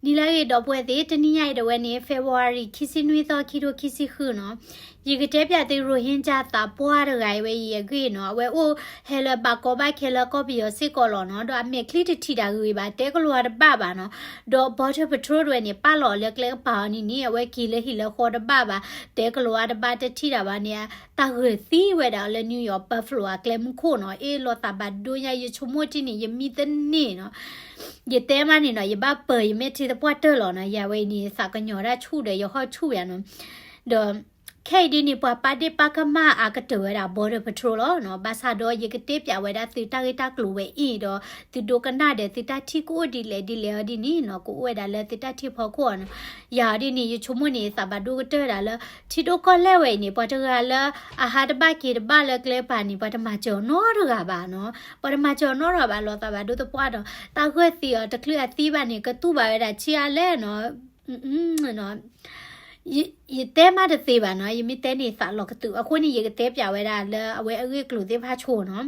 နံၤလၢအဂ့ၤ ဒီပုၢ်ဝဲၢ်သ့ၣ်, တနံၤညါအံၤဒၣ်ဝဲန့ၣ် February ခံဆံနွံသီ ခံထိခံဆံဃုနီၤ. ယကတဲပၠးသု Rohingya သးပှၢ်တဂၤအံၤဝဲအံၤအဂ့ၢ်နီၤ. အဝဲအိၣ်ဟဲလၢဘၣ်ကီဘၣ်ခဲလၢကီၢ်ပယီၤစ့ၢ်ကီးလီၤနီၤ. ဒီးအမဲာ်ချံတထံၣ်တၢ်ဂ့ၤဘၣ်, တဲကလီၤဝါတဘၣ်ဘၣ်နီၤ. ဒီး Border Patrol တဝဲန့ၣ် ပာ်လီၤအီၤလၢကျဲကပၤအီၤန့ၣ်န့ၣ် အဝဲက့ၤလၢဟံၣ်လၢဃီတဘၣ်ဘၣ်, တဲကလီၤဝါတဘၣ် တထံၣ်တၢ်ဘၣ်န့ၣ်, တၢ်ဂၢၢ်သံဝဲဒၣ်လၢ New York Buffalo အကျဲမုၢ်ခိၣ်နီၤ. အ့ၣ်လိာ်သးဘၣ်ဒိညါ, ယဆိကမိၣ်ထံန့ၣ် ယမံတန့ၢ်နီၤ. ယတဲမးန့ၣ်နီၤ, ယဘၣ်ပၢၤယမဲာ်ထံသပှၢ်တၢၢ်လီၤနီၤ. ယၤဝဲအံၤန့ၣ် သးကညီၤဒၣ်ဆူၣ်ဒီး ယဟီၣ်ဆူၣ်ယၤနီၤ. ဒီး ခဲအံၤဒ်န့ၣ် ပှၤပာ်ဒ့ၣ်ပာ်ကမၣ်အါကတၢၢ်ဝဲဒၣ် Border Patrol လီၤနီၤ. ဘၣ်ဆၣ်ဒီး ယကတဲပၠးဝဲဒၣ်သုတၢ်ဂ့ၢ်တၢ်ကျိၤဝဲအံၤဒီး သုဒိကနၣ်ဒီး သုတၢ်ထံၣ်ကအိၣ်ဒ်လဲၣ်ဒ်လဲၣ်အီၤဒ်န့ၣ်နီၤ, ကအိၣ်ဝဲဒၣ်လၢသုတၢ်ထံၣ်ဖီခိၣ်အီၤနီၤ. ယၤအီၤဒ်န့ၣ် ယဆိကမိၣ်န့ၣ် သးဘၣ်ဒိကတၢၢ်ဒၣ်လၢ ထံဒိၣ်ကီၢ်လဲၢ်ဝဲအံၤန့ၣ် ပှၤတဂၤလၢအဟးတဘၣ်က့ၤတဘၣ်လၢကျဲကပၤန့ၣ် ပှၤတမၤစၢၤအီၤနီတဂၤဘၣ်နီၤ. ပှၤတမၤစၢၤအီၤနီတဂၤဘၣ်, လီၤသးဘၣ်ဒိသပှၢ်ဒီး တၢ်ဂၢၢ်သံအီၤတချုးအသံဘၣ်န့ၣ် ကတူၢ်ဘၣ်ဝဲဒၣ်ဆံးအါလဲၣ်နီၤ. ယတဲမးတသ့ဘၣ်နီၤ, ယမ့ၢ်တဲန့ၣ်သးလီၤကတုၤ. အဃိန့ၣ် ယကတဲပၠးဝဲဒၣ်လၢအဝဲအဂ့ၢ်အကျိၤသ့ၣ်တဖၣ်ဆိနီၤ.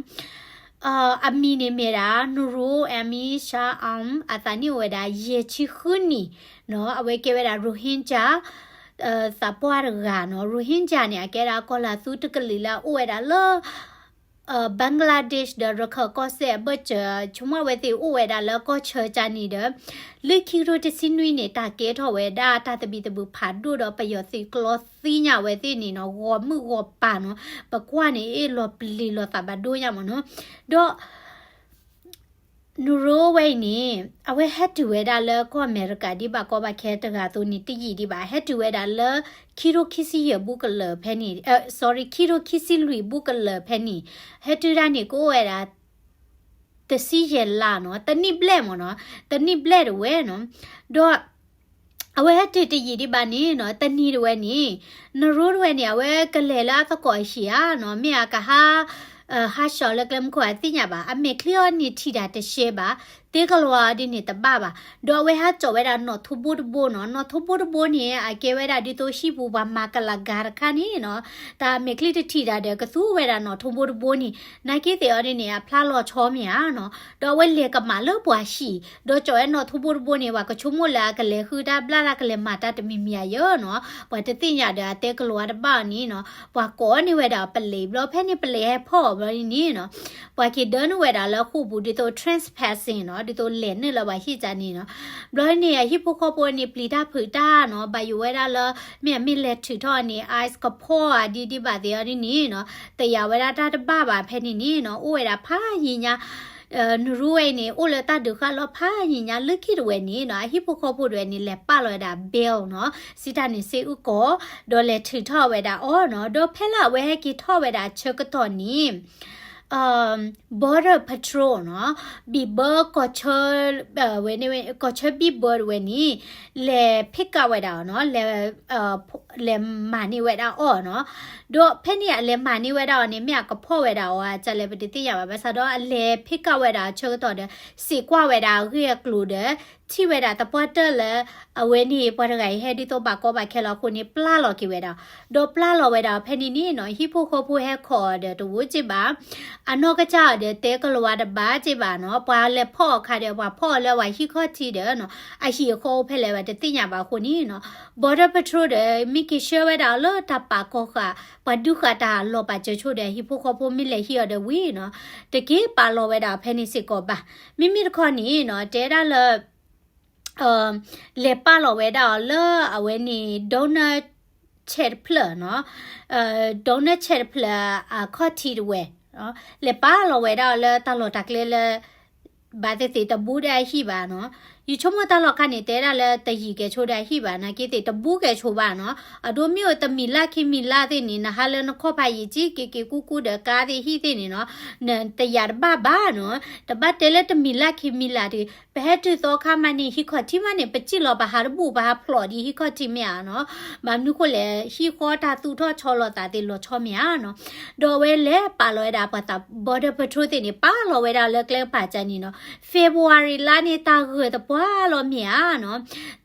အမံၤန့ၣ်မ့ၢ်ဒၣ် Nurul Amin Shah Alam, အသးနံၣ်အိၣ်ဝဲဒၣ်ယဲၢ်ဆံဃုနံၣ်နီၤ. အဝဲကဲဝဲဒၣ် Rohingya သးပှၢ်တဂၤနီၤ. Rohingya န့ၣ် အကဲဒၣ်ကီၢ်လၤသူတကလုာ်လၢအအိၣ်ဝဲဒၣ်လၢ Bangladesh ဒီးရခၢၣ်ကီၢ်စဲၣ်အဘၢၣ်စၢၤ, ဆိကမိၣ်အဝဲသ့ၣ်အိၣ်ဝဲဒၣ်လၢကီၢ်ဆၢကၢန့ၣ်ဒီး လၢခံကထိတဆံနွံန့ၣ် တၢ်ကဲထီၣ်ဝဲဒၣ်တၢ်သဘံၣ်သဘုၣ်ဖးဒိၣ်ဒီး ပယီၤသုးကျီသံညါဝဲသ့ၣ်န့ၣ်နီၤ, ဂီၤမုၢ်ဂီၤပၤနီၤ, ပကွၢ်န့ၣ်အ့ၣ်လိာ်ပျံၤလိာ်သးဘၣ်ဒိညါမ့ၢ်နီၤ. ဒီး Nurul ဝဲအံၤန့ၣ် အဝဲဟဲတုၤဝဲဒၣ်လၢကီၢ်အမဲရကၤဒ်ဘၣ်ကီဘၣ်ခဲတဂၤအသိးန့ၣ် တယံာ်ဒံးဘၣ်, ဟဲတုၤဝဲဒၣ်လၢ ခံကထိခံဆံယဲၢ်ဘူးကလၢာ်ဖဲန့ၣ်, sorry, ခံကထိခံဆံလွံၢ်ဘူးကလၢာ်ဖဲန့ၣ်, ဟဲတုၤဒၣ်န့ၣ် ကအိၣ်ဝဲဒၣ် တဆံယဲၢ်လါနီၤ, တနံၣ်ဘျဲၣ်မ့ၢ်နီၤ, တနံၣ်ဘျဲၣ်တဝဲနီၤ. ဒီး အဝဲဟဲတုၤတယံာ်ဒံးဘၣ်န့ၣ်နီၤ, တနံၤတဝဲန့ၣ် Nurul တဝဲန့ၣ် အဝဲကလဲၤလၢအသကိးအဟံၣ်ဧါနီၤ, မ့ၢ်အကဟး ဟးဆှီလၢကျဲမုၢ်ခိၣ်အသ့ၣ်ညါဘၣ်, အမဲာ်ချံအီၤန့ၣ်ထံၣ်တၢ်တရှဲဘၣ်, တဲကလီၤဝါဒ်န့ၣ်တဘၣ်ဘၣ်. ဒီးအဝဲဟးစိာ်ဝဲဒၣ်နီၣ်ထိဘိတဘိနီၤ, နီၣ်ထိဘိတဘိန့ၣ် အကဲဝဲဒၣ်ဒ်သိးဟံၣ်ပူၤပှၤမၤကလၤဂၤတခါန့ၣ်နီၤ, တၢ်အမဲာ်ချံတထံၣ်တၢ်ဒီးကသူဝဲဒၣ်နီၣ်ထိဘိတဘိန့ၣ်, နာ်က့သ့ၣ်အီၤဒ်န့ၣ် အဖျါလီၤဆီမ့ၢ်ဧါနီၤ. ဒီးအဝဲလဲၤကမၣ်လၢပှၤဟံၣ်, ဒီးစိာ်ဝဲနီၣ်ထိဘိတဘိန့ၣ် ပှၤကဆိကမိၣ်လၢအကလဲၤဃုတၢ်ဘျၣ်တၢ် ကလဲၤမၤတၢ်တမံၤမံၤဧါယၢၤနီၤ, ပှၤတသ့ၣ်ညါဒီးအတဲကလီၤဝါတဘၣ်အီၤန့ၣ်နီၤ, ပှၤကိးန့ၢ်ဝဲဒၣ်ပလံးဘျီ ဖဲန့ၣ်ပလံးဟဲဖီၣ်အီၤဘျီန့ၣ်နီၤ, ပှၤက့ၤဒၢနုာ်ဝဲဒၣ်လၢဃိာ်ပူၤ ဒ်သိး trespassing နီၤ, ဒ်သိးလဲၤနုာ်လၢပှၤဟံၣ်ကန့ၣ်နီၤ. ဘျီန့ၣ် အဟံၣ်ဖိဃီဖိန့ၣ် ပျံၤတၢ်ဖုးတၢ်နီၤ, ဘၣ်ယိၣ်ဝဲဒၣ်လၢ မ့ၢ်အမ့ၢ်လဲၤထုးထီၣ်န့ၣ် ice ကဖီၣ်ဧါဒ်ဒ်ဘၣ်သ့ၣ်အီၤဒ်န့ၣ်နီၤ, တယာ်ဝဲဒၣ်တၢ်တဘၣ်ဘၣ်ဖဲန့ၣ်န့ၣ်နီၤ, အိၣ်ဝဲဒၣ်ဖးယံာ်ညါ နရူဝဲအံၤန့ၣ် အိၣ်လၢတၢ်ဒုးဃာ်လီၤဖးယံာ်ညါ လၢခံတဝဲန့ၣ်နီၤ, အဟံၣ်ဖိဃီဖိတဝဲန့ၣ် လဲၤပာ်လီၤဝဲဒၣ် bail နီၤ, စံးတၢ်န့ၣ် စ့အုၣ်ကီၢ်, ဒီးလဲၤထုးထီၣ်ဝဲဒၣ်အီၤနီၤ, ဒီးဖဲလၢအဝဲဟဲက့ၤထီၣ်ဝဲဒၣ်အဆၢကတီၢ်န့ၣ် Border Patrol နီၤ, ဘံၣ်ဘၢကီၢ်ဆၢ ဝဲန့ၣ် ကီၢ်ဆၢဘံၣ်ဘၢတဝဲန့ၣ် လဲၤ pick up ဝဲဒၣ်အီၤနီၤ, လဲၤ လဲၤမၤန့ၢ်ဝဲဒၣ်အီၤနီၤ, ဒီးဖဲန့ၣ်အလဲၤမၤန့ၢ်ဝဲဒၣ်အီၤန့ၣ် မ့ၢ်အကဖီၣ်ဝဲဒၣ်အီၤဧါ ကလဲၣ် ပတသ့ၣ်ညါဘၣ်, ဘၣ်ဆၣ်ဒီးအလဲၤ pick up ဝဲဒၣ်အဆၢကတီၢ်ဒီး စံးကွၢ်ဝဲဒၣ်အဂ့ၢ်အကျိၤဒီး ထံၣ်ဝဲဒၣ်သပှၢ်တၢၢ်လၢ အဝဲန့ၣ် ပှၤတဂၤအံၤဟဲဒ်သိးဘၣ်ကီဘၣ်ခဲလီၤအဃိန့ၣ် ပျၢ်လီၤက့ၤဝဲဒၣ်, ဒီးပျၢ်လီၤဝဲဒၣ်ဖဲန့ၣ်န့ၣ်နီၤ, ဟံၣ်ဖိဃီဖိဟဲခိးအီၤဒီးတဝိစ့ၢ်ဘၣ်, အနီၢ်ကစၢ်အီၤဒီးတဲကလီၤဝါတဘၣ်စ့ၢ်ဘၣ်နီၤ, ပှၤလဲၤဖီၣ်အီၤအခါဒီး ပှၤဖီၣ်အီၤလၢပှၤဟံၣ်ခီၣ်ထံးဒီးနီၤ, အဟံၣ်အဃီအိၣ်ဖဲလဲၣ်ဝဲတသ့ၣ်ညါဘၣ်အဃိန့ၣ်နီၤ, Border Patrol ဒီး မ့ၢ်က့ၤဆှၢဝဲဒၣ်အီၤလၢ တၢ်ပာ်ကီၢ်ဃာ် ပှၤဒုးဃာ်တၢ်လီၤပာ်စၢၤဆိဒီး ဟံၣ်ဖိဃီဖိမ့ၢ်လဲၤဟံးအီၤဒီးဝံၤနီၤ, တက့ၢ်ပာ်လီၤဝဲဒၣ်ဖဲန့ၣ်စ့ၢ်ကီးဘၣ်. မ့မ့ၢ်တခီန့ၣ်နီၤ, တဲဒၣ်လၢ လဲၤပာ်လီၤဝဲဒၣ်အီၤလၢအဝဲန့ၣ် Donald ဆဲးတဖျၢၣ်နီၤ, Donald ဆဲးတဖျၢၣ်အခီၣ်ထံးတဝဲ, လဲၤပာ်လီၤဝဲဒၣ်အီၤလၢတၢ်လီၢ်တၢ်ကျဲလၢ ဘၣ်သ့ၣ်သ့ၣ်တဘူးဒီးအဟံၣ်ဘၣ်နီၤ. ယဆိကမိၣ်တၢ်လီၢ်ခါန့ၣ် တဲဒၣ်လၢတယံာ်ကဲၤဆိဒီးအဟံၣ်ဘၣ်, နာ်က့သ့ၣ်တဘူးကဲၤဆိဘၣ်နီၤ. အဒိမ့ၢ်အိၣ်တမံၤလၢ်ခံမံၤလၢ်သ့ၣ်န့ၣ် နဟးလၢနခီၣ်ဖးယံာ်ကံက့ၤက့ၤကူကူဒီးကါသ့ၣ်ဟံၣ်သ့ၣ်န့ၣ်နီၤ, နတယာ်တဘၣ်ဘၣ်နီၤ. တဘၣ်တဲလၢတမံၤလၢ်ခံမံၤလၢ်တဂ့ၤ, ပဟဲတုၤသီခါမးန့ၣ် ဟံၣ်ခီၣ်ထံးမးန့ၣ် ပစံၣ်လီၤပဟးတဘူၣ် ပဟးဖျိးဒံးဟံၣ်ခီၣ်ထံးမ့ၢ်ဧါနီၤ. ဘၣ်မနုၤဃိလဲၣ် ဟံၣ်ဃီတၢ်သူၣ်ထီၣ်ဆီလီၤသးသ့ၣ်လီၤဆီမ့ၢ်ဧါနီၤ. ဒီးအဝဲလဲၤပာ်လီၤဝဲဒၣ်ပှၤသး Border Patrol သ့ၣ်န့ၣ် ပာ်လီၤဝဲဒၣ်လၢကျဲကပၤကန့ၣ်နီၤ. February လါန့ၣ် တၢ်ဂၢၢ်သပှၢ်လီၤမ့ၢ်ဧါနီၤ,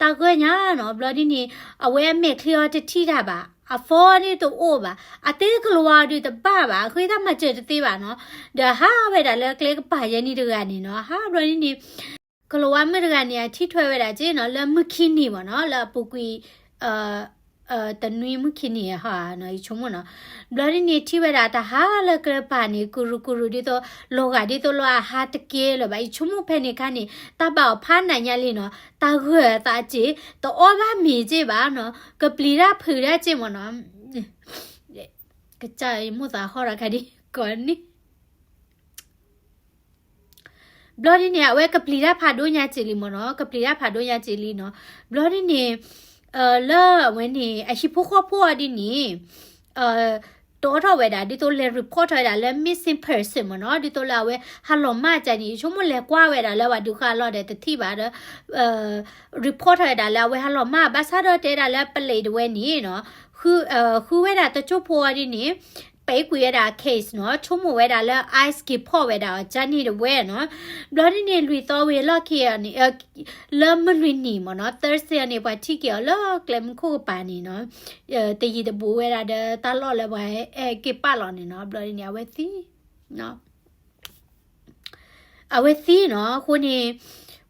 တၢ်ဂၢၢ်ညါနီၤ. ဘျီဒ်န့ၣ် အဝဲအမဲာ်ချံအီၤတထံၣ်တၢ်ဘၣ်, အphoneန့ၣ်တအိၣ်ဘၣ်, အတဲကလီၤဝါဒုးတဘၣ်ဘၣ်, အဃ့တၢ်မၤစၢၤတသ့ဘၣ်နီၤ. ဒီးဟးဝဲဒၣ်လၢကျဲကပၤယဲန့ၣ်တဂၤန့ၣ်နီၤ, ဟးဘျီဒ်န့ၣ် ကလၤဝါမုၣ်တဂၤန့ၣ် အထံၣ်ထွဲဝဲဒၣ်က့နီၤ လၢမုၢ်ခံနံၤမ့ၢ်နီၤ လၢအပူၤကွံာ် တနွံမုၢ်ခံနံၤဟီနီၤ ယဆိကမိၣ်နီၤ. ဘျီဒ်န့ၣ် ထံၣ်ဝဲဒၣ်တၢ်ဟးလၢကျဲပၤန့ၣ် ကရူၢ်ကရူၢ်ဒ်သိး လီၤဂာ်ဒ်သိးလၢအဟးတကဲလၢၤဘၣ် ယဆိကမိၣ်ဖဲန့ၣ်ခါန့ၣ် တၢ်ဘၣ်အီၤဖးနးညါလံနီၤ တၢ်ဂၢၢ်အသးစ့ၢ် တအီၣ်ဘၣ်မ့ၤစ့ၢ်ဘၣ်နီၤ ကပျံၤတၢ်ဖုးတၢ်စ့ၢ်မ့ၢ်နီၤ ကစၢ်ယမိၣ်သးဟီၣ်ဒီးခါဒ် ကိးန့ၣ် ဘျီဒ်န့ၣ် အဝဲကပျံၤတၢ်ဖးဒိၣ်ညါစ့ၢ်လံမ့ၢ်နီၤ ကပျံၤတၢ်ဖးဒိၣ်ညါစ့ၢ်လံနီၤ. ဘျီဒ်န့ၣ် လၢအဝဲန့ၣ် အဟံၣ်ဖိဃီဖိအီၤဒ်န့ၣ် တအိးထီၣ်ဝဲဒၣ် ဒ်သိးလဲၤ report ထီၣ်ဝဲဒၣ်လၢ missing person မ့ၢ်နီၤ ဒ်သိးလၢအဝဲဟးလီၤမၢ်ကန့ၣ် ယဆိကမိၣ်လဲၤကွၢ်ဝဲဒၣ်လၢပှၤဒုးဃာ်အလီၢ်ဒီးတထံၣ်ဘၣ်ဒီး report ထီၣ်ဝဲဒၣ်လၢအဝဲဟးလီၤမၢ် ဘၣ်ဆၣ်ဒီးတဲဒၣ်လၢပလံးတဝဲန့ၣ်နီၤ ဃုဝဲဒၣ်တကၠိၢ်ဖိအီၤဒ်န့ၣ် ပာ်ကွံာ်ဝဲဒၣ် case နီၤ ဆိကမိၣ်ဝဲဒၣ်လၢ ice က့ၤဖီၣ်ဝဲဒၣ်အီၤကန့ၣ်တဝဲနီၤ. ဘျီဒ်န့ၣ် လွံၢ်သီဝံၤအလီၢ်ခံန့ၣ် လၢမုၢ်လွံၢ်နံၤမ့ၢ်နီၤ Thursday န့ၣ် ပှၤထံၣ်က့ၤအီၤလၢကျဲမုၢ်ခိၣ်ကပၤန့ၣ်နီၤ တယံၤတဘူးဝဲဒၣ်ဒီးတၢ်လီၢ်လၢပှၤဟဲက့ၤပာ်လီၤန့ၣ်နီၤ ဘျီဒ်န့ၣ် အဝဲသံ အဝဲသံနီၤ အဃိန့ၣ်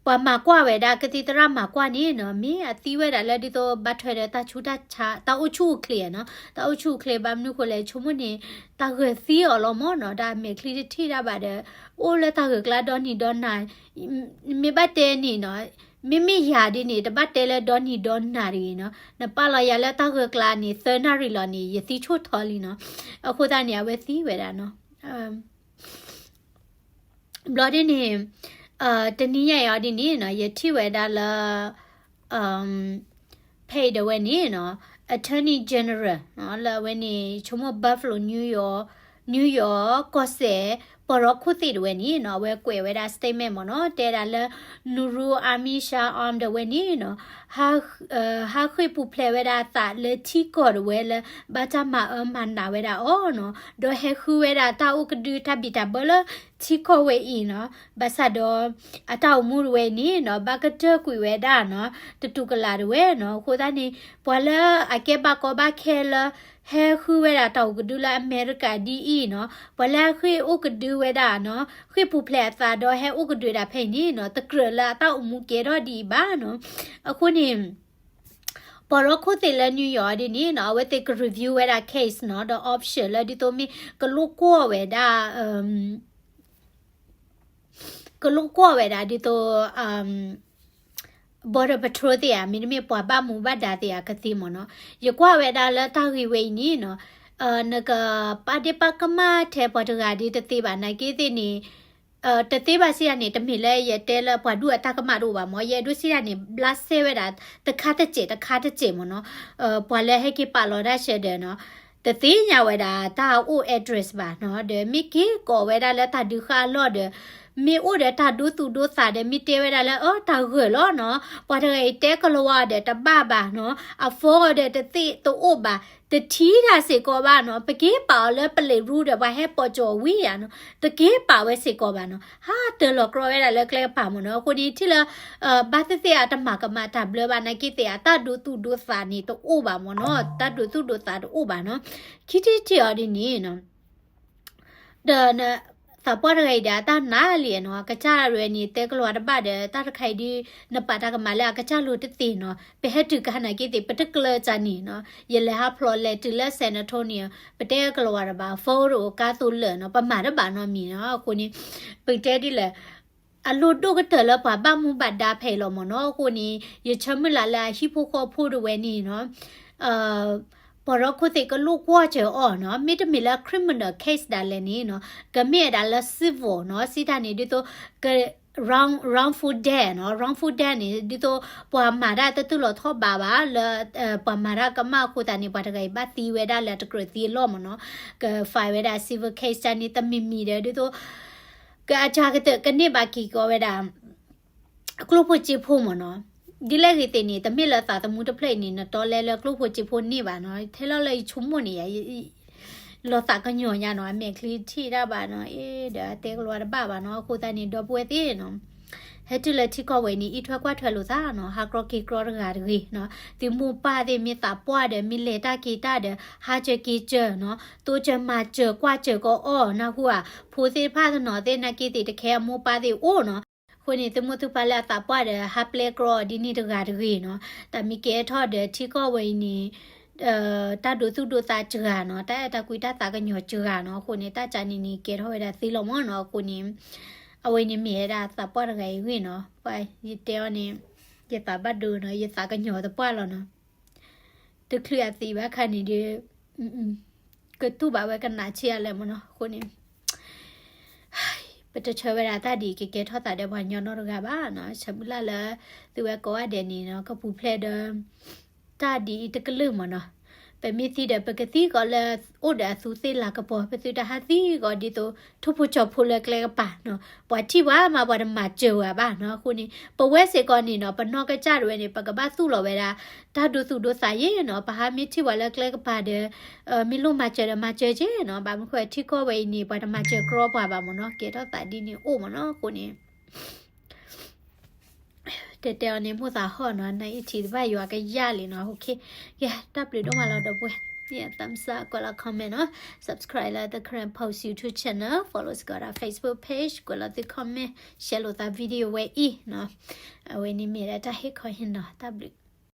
ပှၤမၤကွၢ်ဝဲဒၣ် ကသံၣ်သရၣ်မၤကွၢ်န့ၣ်နီၤ မ့ၢ်အသံဝဲဒၣ်လၢဒ်သိး ဘၣ်ထွဲဒီးတၢ်ဆူးတၢ်ဆါ တၢ်အိၣ်ဆူၣ်အိၣ်ချ့နီၤ တၢ်အိၣ်ဆူၣ်အိၣ်ချ့ ဘၣ်မနုၤဃိလဲၣ် ဆိကမိၣ်န့ၣ် တၢ်ဂၢၢ်သံအီၤလီၤမ့ၢ်နီၤ ဒီးအမဲာ်ချံတထံၣ်တၢ်ဘၣ်ဒီး အိၣ်လၢတၢ်ဂၢၢ်ကျါဒီနံၤဒီနၤ မ့ၢ်ဘၣ်တဲန့ၣ်နီၤ မ့မ့ၢ်ယၤဒ်န့ၣ် တဘၣ်တဲလၢဒီနံၤဒီနၤတဂ့ၤနီၤ နပာ်လီၤယၤလၢတၢ်ဂၢၢ်ကျါန့ၣ် သၢနၣ်ရံၣ်လီၤန့ၣ် ယသံဆိၣ်ထီလံနီၤ အဃိသတးန့ၣ် အဝဲသံဝဲဒၣ်နီၤ ဘျီဒ်န့ၣ် တနံၤညါအံၤအီၤဒ်န့ၣ်နီၤ ယထံၣ်ဝဲဒၣ်လၢ ဖဲအံၤဒၣ်ဝဲန့ၣ်နီၤ Attorney General နီၤ လၢအဝဲန့ၣ် ဆိကမိၣ် Buffalo New York New York ကီၢ်စဲၣ် ပှၤရီခိၣ်သ့ၣ်ဒၣ်ဝဲန့ၣ်နီၤ အဝဲကွဲးဝဲဒၣ် statement မ့ၢ်နီၤ တဲဒၣ်လၢ Nurul Amir Shah အီၤဒၣ်ဝဲန့ၣ်နီၤ ဟးဃ့ၢ်ပူၤဖျဲးဝဲဒၣ်အသးလၢထံကီၢ်ဒၣ်ဝဲလၢ ဘၣ်တၢ်မၤအၢမၤနးဝဲဒၣ်အီၤနီၤ ဒီးဟဲဃုဝဲဒၣ်တၢ်အိၣ်ကဒုတၢ်ဘံၣ်တၢ်ဘၢလၢထံကီၢ်ဝဲအံၤနီၤ ဘၣ်ဆၣ်ဒီး အတၢ်အိၣ်မူဒၣ်ဝဲန့ၣ်နီၤ ဘၣ်ကတၢၢ်ကွံာ်ဝဲဒၣ်နီၤ တတူၢ်ကလာ်ဒၣ်ဝဲနီၤ အဃိသတးန့ၣ် ပှၤလၢအကဲဘၣ်ကီဘၣ်ခဲလၢ ဟဲဃုဝဲဒၣ်တၢ်အိၣ်ကဒုလၢအမဲရကၤဒ်အံၤနီၤ ပှၤလၢအဃ့ၢ်အိၣ်ကဒုဝဲဒၣ်နီၤ ဃ့ၢ်ပူၤဖျဲးအသးဒီးဟဲအိၣ်ကဒုဝဲဒၣ်ဖဲအံၤန့ၣ်နီၤ တကြၢးလၢအတၢ်အိၣ်မူကဲထီၣ်ဒ်အံၤဘၣ်နီၤ အဃိန့ၣ် ပှၤရီခိၣ်သ့ၣ်လၢ New York ဒ်န့ၣ်နီၤ အဝဲသ့ၣ်က review ဝဲဒၣ် case နီၤ ဒီး option လၢဒ်သိးမ့ၢ်ကလိၣ်ကွီၢ်ဝဲဒၣ် ကလိၣ်ကွီၢ်ဝဲဒၣ်ဒ်သိး border patrol သ့ၣ်ဧါ မ့တမ့ၢ်ပှၤဘၣ်မူဘၣ်ဒါသ့ၣ်ဧါ ကသ့မ့ၢ်နီၤ ယကွၢ်ဝဲဒၣ်လၢတၢ်ဂ့ၢ်ဝဲအံၤန့ၣ်နီၤ နကပာ်ဒ့ၣ်ပာ်ကမၣ်ထဲပှၤတဂၤဒ်တသ့ဘၣ် နာ်က့သ့ၣ်န့ၣ် တသ့ဘၣ်စံးဒၣ်န့ၣ် တမ့ၢ်လၢယတဲလၢပှၤဒူၣ်အတၢ်ကမၣ်တအိၣ်ဘၣ်မ့ၢ် ယအဲၣ်ဒိးစံးဒၣ်န့ၣ် ဘျးစဲဝဲဒၣ် တခါတစဲးတခါတစဲးမ့ၢ်နီၤ ပှၤလၢဟဲက့ၤပာ်လီၤတၢ်ဆဲးဒၢးနီၤ တသ့ၣ်ညါဝဲဒၣ်တၢ်အိၣ် address ဘၣ်နီၤ ဒီးမ့ၢ်က့ၤကိးဝဲဒၣ်လၢတၢ်ဒုးဃာ်အလီၢ်ဒီး မ့ၢ်အိၣ်ဒီးတၢ်ဒိသူၣ်ဒိသးဒီး မ့ၢ်တဲဝဲဒၣ်လၢ အၢ တၢ်ဂၢၢ်လီၤနီၤ ပှၤတဂၤအံၤတဲကလၤဝါဒီးတဘၣ်ဘၣ်နီၤ အphoneဒီးတသ့တအိၣ်ဘၣ် တထံၣ်တၢ်စ့ၢ်ကီးဘၣ်နီၤ ပက့ၤပာ်အီၤလၢပလံးရူဒီး ပှၤဟဲပိာ်ကၠီၤဝံၤယၤနီၤ တက့ၤပာ်ဝဲစ့ၢ်ကီးဘၣ်နီၤ ဟးတၢၤလီၤကြီဝဲဒၣ်လၢကျဲကပၤမ့ၢ်နီၤ အဃိန့ၣ်ထံၣ်လၢ ဘၣ်သ့ၣ်သ့ၣ်အတမၤကမၣ်တၢ်ဘျၢဘၣ် နာ်က့သ့ၣ်အတၢ်ဒိသူၣ်ဒိသးန့ၣ်တအိၣ်ဘၣ်မ့ၢ်နီၤ တၢ်ဒိသူၣ်ဒိသးတအိၣ်ဘၣ်နီၤ ခံထံၣ်တထံၣ်အီၤဒ်န့ၣ်နီၤ ဒီး သးပှၢ်တဂၤအံၤဒီး အတၢ်နာ်လံနီၤ အကစၢ်ရဲၣ်န့ၣ် တဲကလၤဝါတဘၣ်ဒီး တၢ်တခါအံၤဒ် နပာ်တၢ်ကမၣ်လၢအကစၢ်လိၤတသ့နီၤ ပဟဲတုၤကဟါနာ်က့သ့ၣ် ပတကျၢၤကန့ၣ်နီၤ ယလဲၤဟးဖျိးလဲၤတုၤလၢ San Antonio ပတဲကလၤဝါတဘၣ် phone တအိၣ် ကါသိးလၢာ်နီၤ ပမၤတဘၣ်နီတမံၤနီၤ အဃိန့ၣ် ပတဲဒ်လဲၣ် အလိၣ်ဒိၣ်ကတၢၢ်လၢပှၤဘၣ်မူဘၣ်ဒါဖဲအံၤလီၤမ့ၢ်နီၤ အဃိန့ၣ် ယဆၢမုၢ်လၢ်လၢအဟံၣ်ဖိဃီဖိတဝဲန့ၣ်နီၤ ပှၤရီခိၣ်သ့ၣ်ကလိၣ်ကွီၢ်စၢၤအီၤနီၤ မ့တမ့ၢ်လၢ criminal case ဒၣ်လဲာ်န့ၣ်နီၤ ကမ့ၢ်ဝဲဒၣ်လၢ civil နီၤ စံးတၢ်န့ၣ် ဒ်သိး က wrong wrongful death နီၤ wrongful death န့ၣ် ဒ်သိးပှၤမၤတၢ်တတူၢ်လိာ်ထီၣ်ဘးဘၣ်လၢ ပှၤမၤတၢ်ကမၣ်အဃိသတးန့ၣ် ပှၤတဂၤအံၤဘၣ်သံဝဲဒၣ်လၢတကြၢးသံအလီၢ်မ့ၢ်နီၤ က file ဝဲဒၣ် civil case တၢ်န့ၣ် တမံၤမံၤဒီး ဒ်သိး ကအစှၤကတၢၢ်ကန့ၢ်ဘၣ်က့ၤကီးဝဲဒၣ် ကျိၣ်ဖိစ့ဖိမ့ၢ်နီၤ ဒ်လဲၣ်ဂ့ၤသ့ၣ်န့ၣ် တမ့ၢ်လၢသးသမူတဖျၢၣ်အံၤန့ၣ် နတီလဲလၢကျိၣ်ဖိစ့ဖိန့ၢ်ဘၣ်နီၤ ထဲလီၤလၢယဆိကမိၣ်န့ၣ်ယါ လီၤသးကညီၤညါနီၤ အမဲာ်ချံထံၣ်တၢ်ဘၣ်နီၤ အ့ ဒီးအတဲကလၤဝါတဘၣ်ဘၣ်နီၤ အဃိသတးန့ၣ် ဒီပုၢ်ဝဲၢ်သ့ၣ်နီၤ ဟဲတုၤလၢထံကီၢ်ဝဲန့ၣ် အံးထွဲကွၢ်ထွဲလိာ်သးနီၤ ဟးကြီက့ၤကြီတဂၤတဂ့ၤနီၤ သုမိၢ်ပၢ်သ့ၣ်မ့ၢ်သးပှၢ်ဒီး မ့ၢ်လဲၤတၢ်က့ၤတၢ်ဒီး ဟးစၢၤက့ၤစၢၤနီၤ သိစၢၤမၤစၢၤကွၢ်စၢၤကအီၣ် နၢ်ဟူဧါ ဖိသ့ၣ်တဖၣ်တနီၤသ့ၣ် နာ်က့သ့ၣ်တခဲအမိၢ်ပၢ်သ့ၣ်အိၣ်နီၤ အဃိန့ၣ် သုမိၢ်သုပၢ်လၢအသးပှၢ်ဒီး ဟးပျဲၢ်ကြီအီၤဒ်န့ၣ်တဂၤတဂ့ၤနီၤ, တၢ်မ့ၢ်ကဲထီၣ်ဒီးထံကီၢ်ဝဲအံၤန့ၣ် တၢ်ဒိသူၣ်ဒိသးစှၤနီၤ, တၢ်အဲၣ်တၢ်ကွံတၢ်သးကညီၤစှၤနီၤ, အဃိန့ၣ် တၢ်ကးန့ၣ်န့ၣ် ကဲထီၣ်ဝဲဒၣ်သ့လီၤမၢ်နီၤ, အဃိန့ၣ် အဝဲန့ၣ်မ့ၢ်ဝဲဒၣ်သးပှၢ်တဂၤအံၤဂ့ၢ်နီၤ, ပှၤယတဲအီၤန့ၣ် ယသးဘၣ်ဒိနီၤ, ယသးကညီၤသပှၢ်လီၤနီၤ, တချုးအသံဘၣ်ခါန့ၣ်ဒီး ကတူၢ်ဘၣ်ဝဲကနၣ်ဆံးအါလဲၣ်မၢ်နီၤ, အဃိန့ၣ် ပတဆၢဝဲဒၣ်တၢ်ဒ်အံၤကကဲထီၣ်သးဒီးပှၤကညီနီတဂၤဘၣ်နီၤ, ဆၢမုၢ်လၢ်လၢ သုဝဲကိးဂၤဒဲးန့ၣ်နီၤ ကပူၤဖျဲးဒီး တၢ်ဒ်အံၤတကလုာ်မၢ်နီၤ, ပမ့ၢ်သံဒီး ပကသံကီးလၢ အိၣ်ဒီးအသူးသ့ၣ်လၤကပီၤ, ပသုတဟးသံကီးဒ်သိး ထိၣ်ဖိကၠီၤဖိလၢကျဲကပၤနီၤ, ပှၤထံၣ်ပှၤမး ပှၤတမၤစၢၤဝဲဘၣ်နီၤ, အဃိန့ၣ် ပဝဲစ့ၢ်ကီးန့ၣ်နီၤ ပနီၢ်ကစၢ်ဒၣ်ဝဲန့ၣ် ပကဘၣ်သူၣ်လီၤဝဲဒၣ် တၢ်ဒိသူၣ်ဒိသးယဲၢ်နီၤ, ပဟးမ့ၢ်ထံၣ်ပှၤလၢကျဲကပၤဒီး မ့ၢ်လိၣ်မၤစၢၤဒီးမၤစၢၤက့နီၤ, ဘၣ်မနုၤဃိထံကီၢ်ဝဲအံၤန့ၣ် ပှၤတမၤစၢၤကြီပှၤဘၣ်မၢ်နီၤ, ကဲထီၣ်သးဒ်န့ၣ်အိၣ်မၢ်နီၤ, အဃိန့ၣ် တဲတဲအီၤန့ၣ် မိၢ်သးဟီၣ်နီၤ, နအံၤထံၣ်တဘၣ်ယွၤကယၢ်လံနီၤ, ကဲ တၢ်ဘျုးဒိၣ်မးလီၤဒီပုၢ်ဝဲၢ်, thumbs up ကွဲးလီၤ comment နီၤ, subscribe လၢ The Karen Post YouTube channel, follow စ့ၢ်ကီးဒီး Facebook page, ကွဲးလီၤသု comment, share လိာ်သး video ဝဲအံၤနီၤ, အဝဲန့ၣ်မ့ၢ်ဒၣ်တၢ်ဟ့ၣ်ခီဟ့ၣ်နီၤ, တၢ်ဘျုး